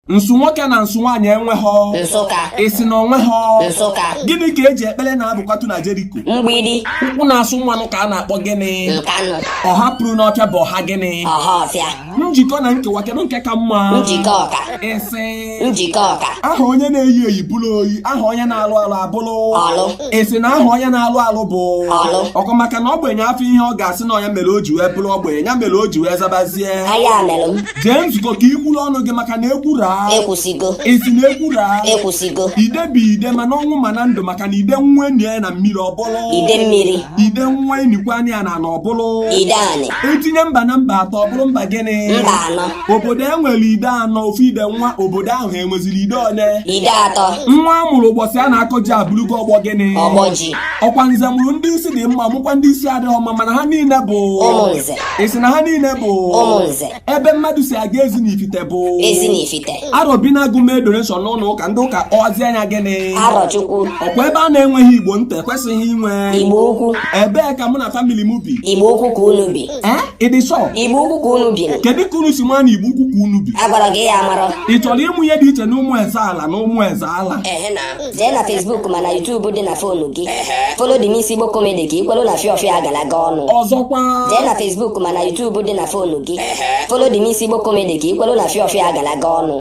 Nsu nwoke na nsu nwaanyị enweghọ. Nsụka. Isi na onweghọ. Nsụka. Gịnị ka eji ekpere na-abụkwatu na Jeriko? Mgbidi. Ụkwụ na-asụ mmanụ ka a na-akpọ gịnị? Nkanụ. Ọha pụrụ n'ọfịa bụ ọha gịnị? Ọhafịa. Njikọ na nkewa, kedu nke ka mma? Njikọ ọka. Isi. Njikọ ọka. Aha onye na-eyi eyi bụrụ oyi, aha onye na-alụ alụ abụrụ. Ọlụ. Isi na aha onye na-alụ alụ bụ. Ọlụ. Ọkwa maka na ogbenye afọ ihe ọ ga-asị na ọya mere o ji wee bụrụ ogbenye, ya mere o ji wee zabazie. Aya melụ m. Jee nzukọ ka ikwuru ọnụ gị maka na egwu raa. Ekwusigo. Isi na egwu raa. Ekwusigo. Ide bụ ide, mana ọnwụ mana ndụ, maka na ide nwa enyi ya na mmiri ọbụlụ. Ide mmiri. Ide nwa enikwa anya ya na ana ọbụlụ. Ide anị. Etinye mba na mba atọ, ọ bụrụ mba gịnị? Mba anọ. Obodo e nwere ide anọ, ofu ide nwa, obodo ahụ enweziri ide ole? Ide atọ. Nwa a mụrụ ụbọchị a na-akọ ji abụrụgo ọgbọ gịnị? Ọgbọ ji. Ọkwa nze mụrụ ndị isi dị mma, mụkwa ndị isi adịghị mma, mana ha niile bụ. Ụmụ nze. Isi na ha niile bụ. Ụmụ nze. Ebe mmadụ si aga ezi n'ifite bụ. Ezi n'ifite. Arọbinagụ mee donation n'ụlọ ụka, ndị ụka kpọzie anya gịnị? Arọchukwu. Ọkwa ebe a na-enweghị igbo nta ekwesịghị inwe. Igbo ukwu. Ebee ka mụ na family m bi? Igbo ukwu ka unu bi. Ee, ịdị sure? Igbo ukwu ka unu bi. Kedu ka unu si nwa na igbo ukwu ka unu bi? Agwara gị ya amarọ. Ị chọrọ ịmụ ihe dị iche na ụmụ eze ala na ụmụ eze ala? Ehe na. Jee na Facebook ma na YouTube dị na phone gị. Follow the Miss Igbo Comedy ka ikwelu na fiọfịa agalaga ọnụ. Ọzọkwa. Jee na Facebook ma na YouTube dị na phone gị. Follow the Miss Igbo Comedy ka ikwelu na fiọfịa agalaga ọnụ.